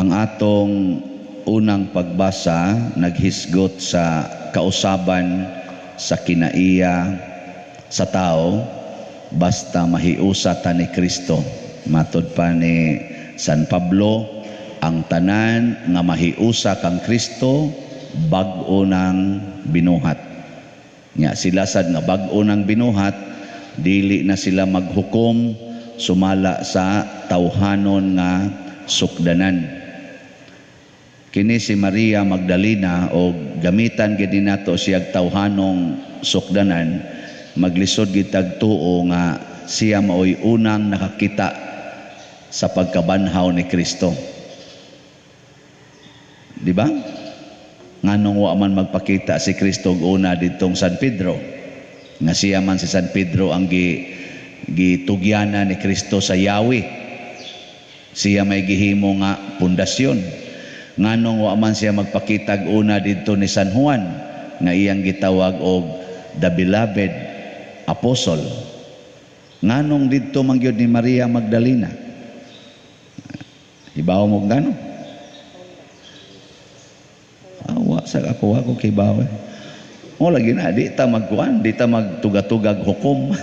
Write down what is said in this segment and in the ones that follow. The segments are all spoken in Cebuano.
Ang atong unang pagbasa naghisgot sa kausaban sa kinaiya sa tao basta mahiusa ta ni Kristo. Matod pa ni San Pablo, ang tanan nga mahiusa kang Kristo bag-o nang binuhat. Nya sila sad nga bag-o nang binuhat, dili na sila maghukom sumala sa tawhanon nga sukdanan. Kini si Maria Magdalena, o gamitan gid nato siya tawhanong sukdanan, maglisod gid tag tuo nga siya maoy unang nakakita sa pagkabanhaw ni Kristo. Di ba? Nganong wa man magpakita si Kristo og una didtong San Pedro? Nga siya man si San Pedro ang gitugyana ni Kristo sa yawi. Siya may gihimo nga pundasyon. Nganong wa man siya magpakitag una didto ni San Juan nga iyang gitawag og the beloved apostle? Nganong didto man gyud ni Maria Magdalena? Ibaw mo gano? Awa sa ako, ako kibaw. Eh. O lagi na di ta magkuan, di ta magtugatugag hukom.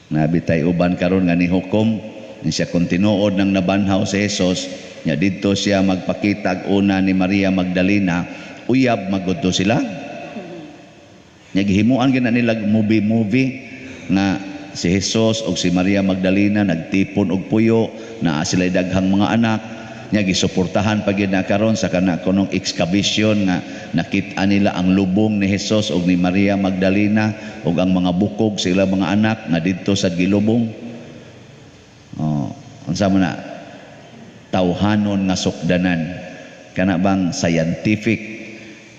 Nabi tay uban karon nga ni hukom ni siya kung tinuod nang nabanhaw si Jesus nya didto siya magpakitag una ni Maria Magdalena, uyab magudto sila. Nya gihimuan gyud na nila movie movie nga si Jesus og si Maria Magdalena nagtipon og puyo, naa sila daghang mga anak. Nya gisuportahan pa gyud na karon sa kana kunong excavation nga nakit-an nila ang lubong ni Jesus og ni Maria Magdalena ug ang mga bukog sila mga anak nga didto sa gilubong. Oh, unsa man na tawhanon nga sukdanan? Kana bang scientific?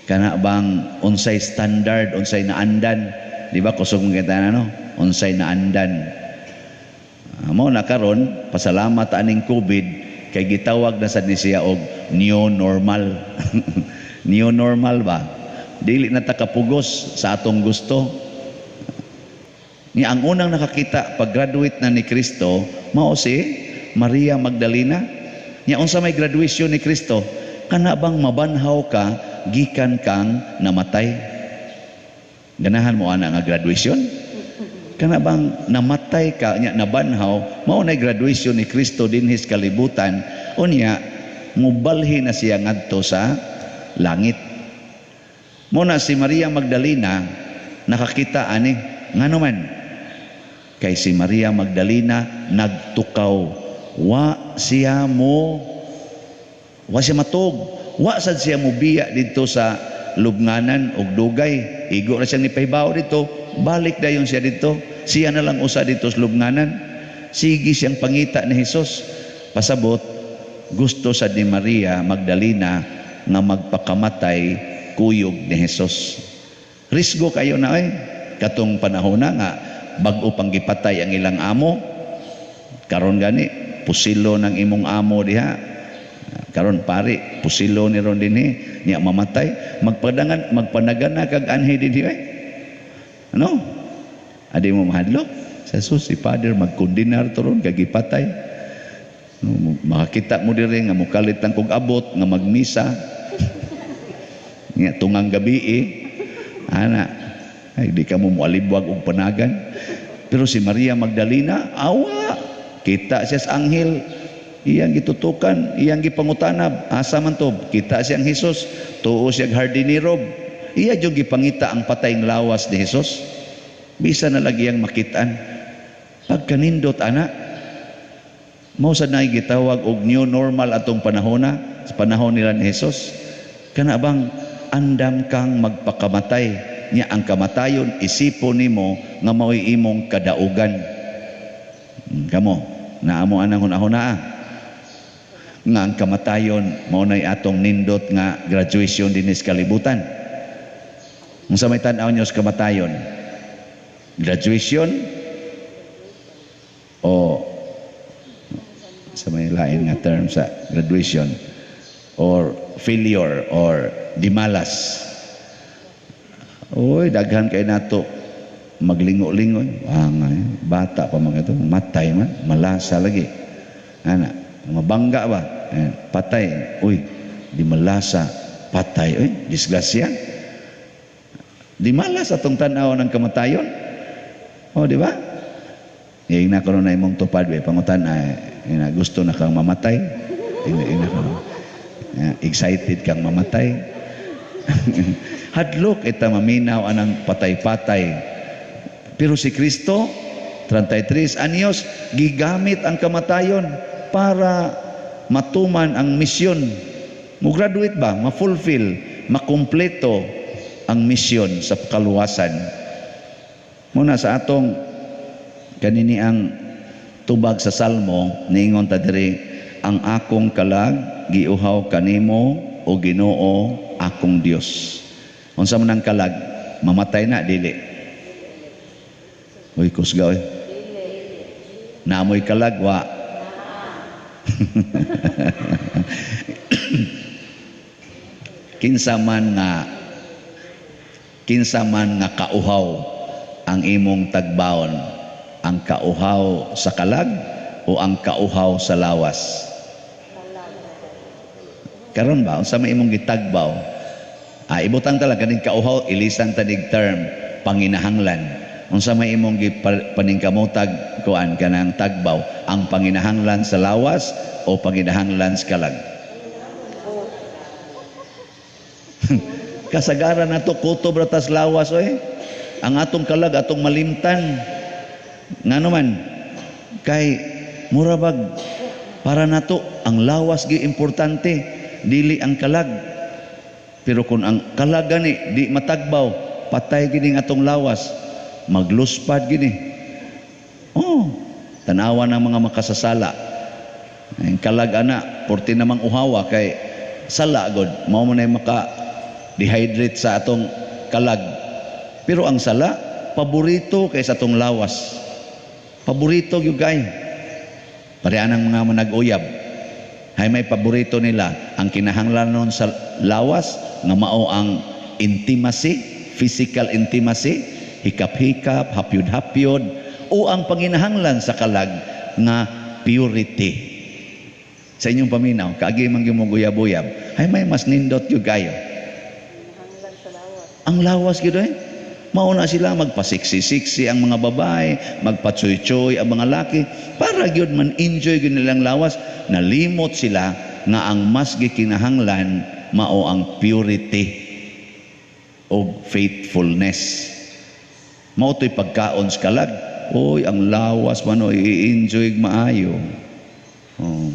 Kana bang unsay standard, unsay naandan? Di ba kusog man kita, no? Unsay naandan? Mo na karon, pasalamat aning COVID kay gitawag na sad ni siya og new normal. New normal ba? Dili na ta kapugos sa atong gusto. Ni ang unang nakakita pag-graduate na ni Kristo mao si Maria Magdalena. Nya unsa may graduation ni Kristo? Kana bang mabanhaw ka gikan kang namatay? Ganahan mo ana nga graduation? Kana bang namatay ka nya nabanhaw, mao na graduation ni Kristo dinhi sa kalibutan, unya mubalhi na siya ngadto sa langit. Mo na si Maria Magdalena nakakita ani. Ngano man? Kay si Maria Magdalena nagtukaw. Wa siya matug. Wa sad siya mobiya didto sa lubnganan og dugay. Igo ra siyang nipahibaw dito, balik dayon siya dito. Siya na lang usa dito sa lubnganan. Sige siyang pangita ni Jesus. Pasabot, gusto sad ni Maria Magdalena nga magpakamatay kuyog ni Jesus. Risgo kayo na ay katong panahon na nga bag-o pang gipatay ang ilang amo. Karon gani pusilo ng imong amo diha. Karon pari pusilo ni ron dinhi niya mamatay, magpadangan magpanagana kag anhi dinhi ay. Ano? Adi mo mahadlok? Sa sus, si Father magkundinar to ron kag gipatay. No, makakita mo diri nga mukalit lang kog abot nga magmisa. Nga tungang gabi eh. Ana, ay di ka mo mualibwag og panagan. Pero si Maria Magdalena, awa, kita siya sa anghel, iyang gitutukan, iyang gipangutanab, asa man to, kita siyang Jesus, tuo siya hardinero, iya jud gipangita ang patayng lawas ni Jesus. Bisa na lagi ang makitaan. Pagkanindot ana, mao sad na gitawag og new normal atong panahona, sa panahon nila ni Jesus. Kana bang andam kang magpakamatay, nya ang kamatayon isipon nimo nga mao'y imong kadaugan. Kamo, naamo anang hunahuna nga ang kamatayon mao nay atong nindot nga graduation dinhi sa kalibutan. Unsa may tan-aw niyo sa kamatayon? Graduation o sa may lain nga term sa graduation or failure or dimalas? Oy, daghan kay nato maglingo-lingoy. Ah, nga, bata pa mga ito, matay man, malasa lagi. Ana, mabangga ba? Eh, patay. Uy, di malasa. Patay. Uy, disgrasya. Di malas atong tan-aw ng kamatayon. O, di ba? Ingna ko na imong tupad, be, pangutan ay, ina, gusto na kang mamatay. Ina ko. Excited kang mamatay. Hadlok ita maminaw anang patay-patay. Pero si Kristo, 33 anyos, gigamit ang kamatayon para matuman ang misyon. Mo-graduate ba? Ma-fulfill, makumpleto ang misyon sa kaluwasan. Muna sa atong kanini ang tubag sa Salmo, niingon ta diri, "Ang akong kalag giuhaw kanimo, o Ginoo akong Dios." Unsa man ang kalag? Mamatay na dili? Uy, kusga oy. Naamoy kalag wa? Kinsa man nga kauhaw ang imong tagbaon, ang kauhaw sa kalag o ang kauhaw sa lawas? Karon ba, unsa may imong gitagbaw? Ah, ibutang talaga kaning kauhaw, ilisan tanig term panginahanglan. Unsa may imong gipaningkamotag kuan kanang tagbaw, ang panginahanglan sa lawas o panginahanglan sa kalag? Kasagaran nato kutob ra tas lawas oy. Ang atong kalag atong malimtan. Ngano man kay mura bag para nato ang lawas gi importante, dili ang kalag. Pero kung ang kalag gani di matagbaw, patay gini ang atong lawas, magluspad gini. Oh, tanawa ng mga makasasala. Ang kalag ana, porti namang uhawa kay sala god, mao man ay maka dehydrate sa atong kalag. Pero ang sala paborito kay sa atong lawas. Paborito gyud kay. Pareha ng mga manag-uyab. Hay may paborito nila ang kinahanglanon sa lawas nga mao ang intimacy, physical intimacy, hikap-hikap, hapyod-hapyod, o ang panginahanglan sa kalag nga purity. Sa inyong paminaw, kaagi man gyud mo guyab-uyab, hay may mas nindot gyud kayo. Ang lawas gyud eh. Mao na sila magpasiksi-siksi ang mga babae, magpatsoy-tsoy ang mga laki, para gyud man enjoy gyud nilang lawas. Nalimot sila nga ang mas gikinahanglan mao ang purity o faithfulness. Mao to'y pagkaon sa kalag. Oy, ang lawas man o i-enjoy maayo. Oh.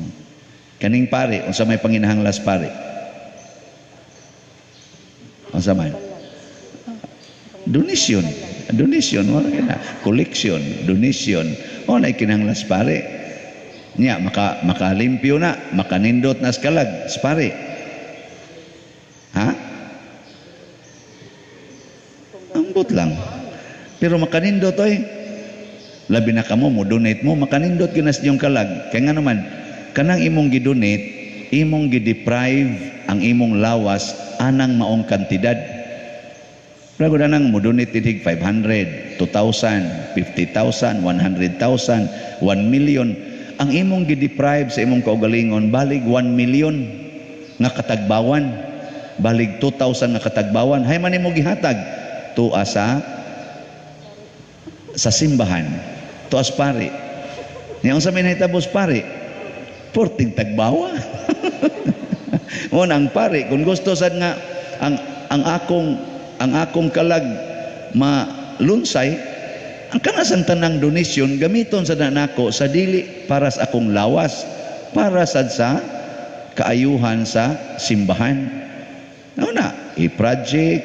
Kaning pare, unsa may panginahanglas pare? Unsa man? Donation. Donation, wala kina. Collection, donation. O na kinahanglas pare. Nya makalimpyo na, makanindot na sa kalag sa pare. Ha? Ambot lang. Pero makanindot oy. Labi na kamo mo donate mo, makanindot gyud na sa inyong kalag. Kaya nga naman, kanang imong gidonate, imong gideprive ang imong lawas anang maong kantidad. Pero kung nang mo donate tinig 500, 2,000, 50,000, 100,000, 1 million, ang imong gideprive sa imong kaugalingon balig 1 million nga katagbawan, balig 2,000 nga katagbawan, hay man imo gihatag tuwa sa simbahan, tuas pare. Nya unsa may nahitabo sa pare? Porting tagbawa. Mo ang pare kung gusto sad nga ang akong kalag malunsay, ang kanasang tanang donasyon gamiton sa nako sa dili para sa akong lawas, para sad sa kaayuhan sa simbahan. Ano na, i-project,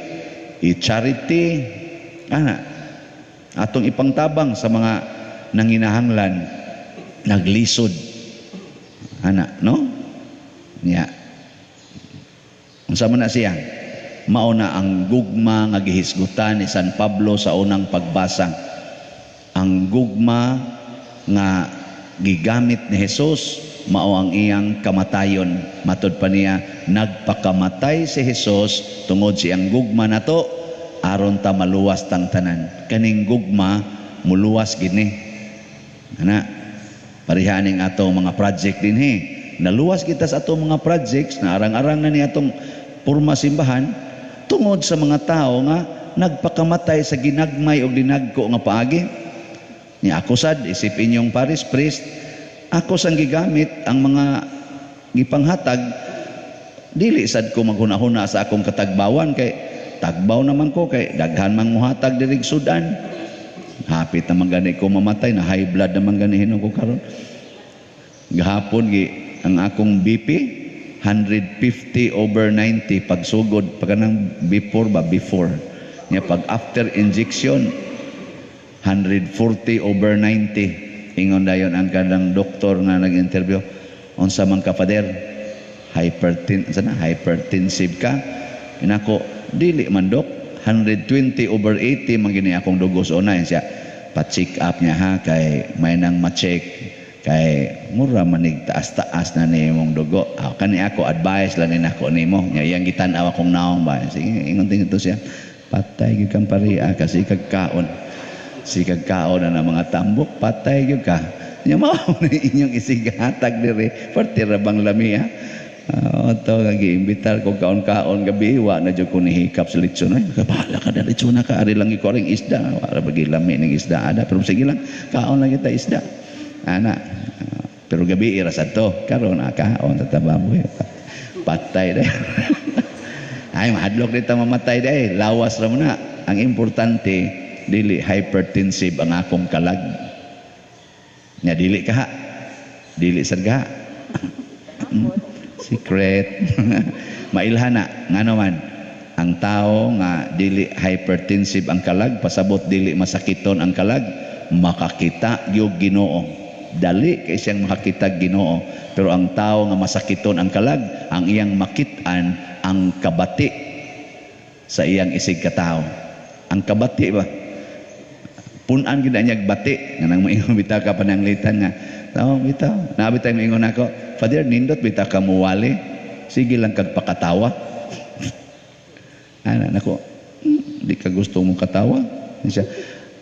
i-charity, ana, atong ipangtabang sa mga nanginahanglan, naglisod. Ana, no? Nya. Unsa man na siya? Mao na ang gugma nga gihisgutan ni San Pablo sa unang pagbasa. Ang gugma nga gigamit ni Jesus mao ang iyang kamatayon. Matud pa niya, nagpakamatay si Jesus tungod siyang gugma nato aron ta maluwas tang tanan. Kaning gugma muluwas gini. Ana, Parehaning atong mga project dinhi. Naluwas kita sa atong mga projects na arang-arang na ni atong porma simbahan tungod sa mga tao nga nagpakamatay sa ginagmay o dinagko nga paagi. Ni ako sad, isip inyong parish priest, ako sang gigamit ang mga gipanghatag, dili sad ko maghuna-huna sa akong katagbawan kay tagbaw naman ko, kay daghan mang muhatag diri sudan. Hapit naman gani ko mamatay na high blood naman gani hinon ko karon. Gahapon gi ang akong BP 150/90 pagsugod, pag kanang before ba, before nya, pag after injection 140/90. Ingon dayon ang kanang doktor nga nag-interview, "Unsa man ka, Father, hyperten sana, hypertensive ka?" Inako, "Dili man, dok, 120/80 man gini akong dugo sa una." Siya, "Pa-check up niya ha, kay may nang ma-check kay mura manig taas-taas na ni imong dugo. Ah, kani ako advice lang ni nako nimo." Nya iyang gitan-aw akong naong ba. Sige, ingon din ito siya, "Patay gyud kang pariha kasi kag kaon. Sikag kaon na ng mga tambok, patay gyud ka." Nya mao na inyong isighatag diri. Parte ra bang lami ha? To nga giimbitar ko kaon-kaon gabi, wa na jud ko nihikap sa litson. Ay, bahala ka na litson na ka, ari lang ko ring isda. Wala bagi lami ning isda ada, pero sige lang, kaon lang kita isda. Ana, pero gabi ira sad to. Karon kaon ta baboy. Patay dai. Ay, mahadlok dito mamatay dai. Lawas ra mo na. Ang importante, dili hypertensive ang akong kalag. Nya dili ka ha. Dili sad ka. Secret. Mailhan na ngano man ang tao nga dili hypertensive ang kalag, pasabot dili masakiton ang kalag, makakita gyud Ginoo. Dali kay siyang makakita Ginoo. Pero ang tao nga masakiton ang kalag, ang iyang makit-an ang kabati sa iyang isig katao. Ang kabati ba? Punan gid niya bati nga nang moingon bitaw ka pananglitan nga tao bitaw. Nabi tayo moingon ako, "Father, nindot bitaw ka muwali. Sige lang kag pakatawa." Ana nako, di ka gusto mong katawa." Siya,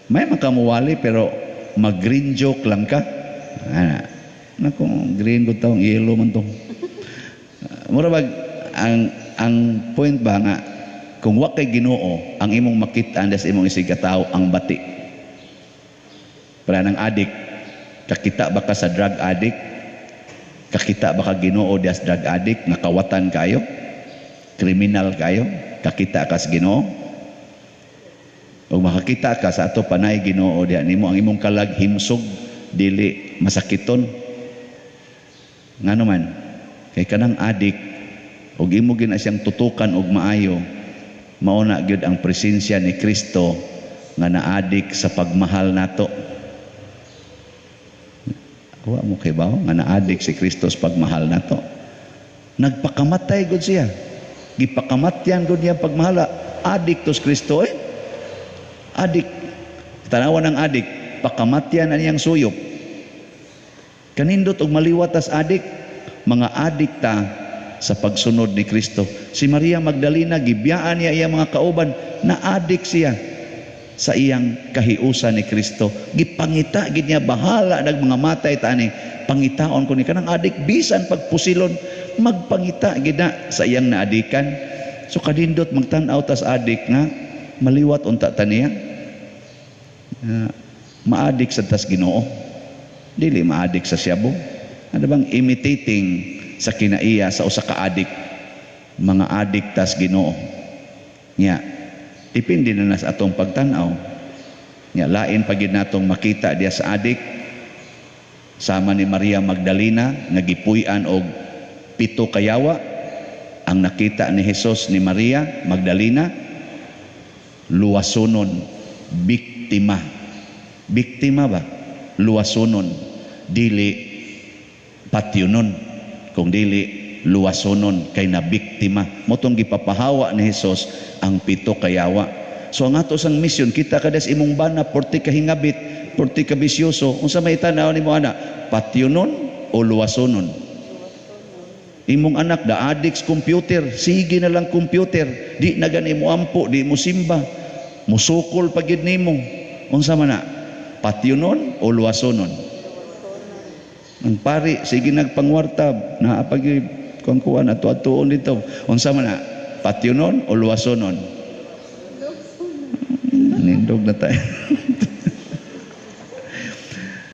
may makamuwali pero mag-green joke lang ka. Ana, nako, green ko taong yellow man to. Mura bag ang point ba nga kung wa kay Ginoo, ang imong makit-an sa imong isig katao ang bati. Para ng adik, kakita ba ka sa drug addict? Kakita ba ka Ginoo dias drug addict? Nakawatan kayo? Kriminal kayo? Kakita ka sa Ginoo? O makakita ka sa ato panay Ginoo diha nimo, ang imong kalag himsog, dili masakiton. Ngano man kay kanang adik og imo gina siyang tutukan og maayo, mao na gyud ang presensya ni Kristo nga naadik sa pagmahal nato. Wa mo kay bawo nga naadik si Kristo sa pagmahal nato. Nagpakamatay gud siya. Gipakamatyan gud niya pagmahala. Adik to si Kristo eh. Adik. Tanawan ng adik, pakamatyan ang iyang suyop. Kanindot og maliwat tas adik, mga adik ta sa pagsunod ni Kristo. Si Maria Magdalena, gibiyaan niya iyang mga kauban, na adik siya sa iyang kahiusan ni Kristo. Gipangita gid niya, bahala nag mga matay ta ani. Pangitaon ko ni kanang adik bisan pagpusilon, magpangita gid na sa iyang naadikan. So kanindot magtan-aw tas adik nga maliwat unta ta niya. Maadik sa tas Ginoo. Dili maadik sa siyabo. Ano bang imitating sa kinaiya sa usa ka adik? Mga adik tas Ginoo. Nya, depende na na sa atong pagtan-aw. Nya, lain pa gid natong makita diya sa adik sama ni Maria Magdalena nga gipuy-an og pito kayawa. Ang nakita ni Jesus ni Maria Magdalena, luwasonon, biktima. Biktima ba? Luwasonon, dili patyunon, kung dili luwasonon kay na biktima. Motong gipapahawa ni Hesus ang pito kayawa. So ang ato sang misyon, kita kadas imong bana porti kahingabit, porti ka bisyoso, unsa may tan-aw nimo ana, patyunon o luwasonon? Imong anak da addicts computer, sige na lang computer, di na gani mo ampo, di mo simba, musukol pa gid nimo, unsa man na, patyunon o luwasonon? Ang pari sige nagpangwarta naa pa gyud kuan kuan ato atuon dito. Unsa man na? Patyonon o luwasonon? Nindog na tayo.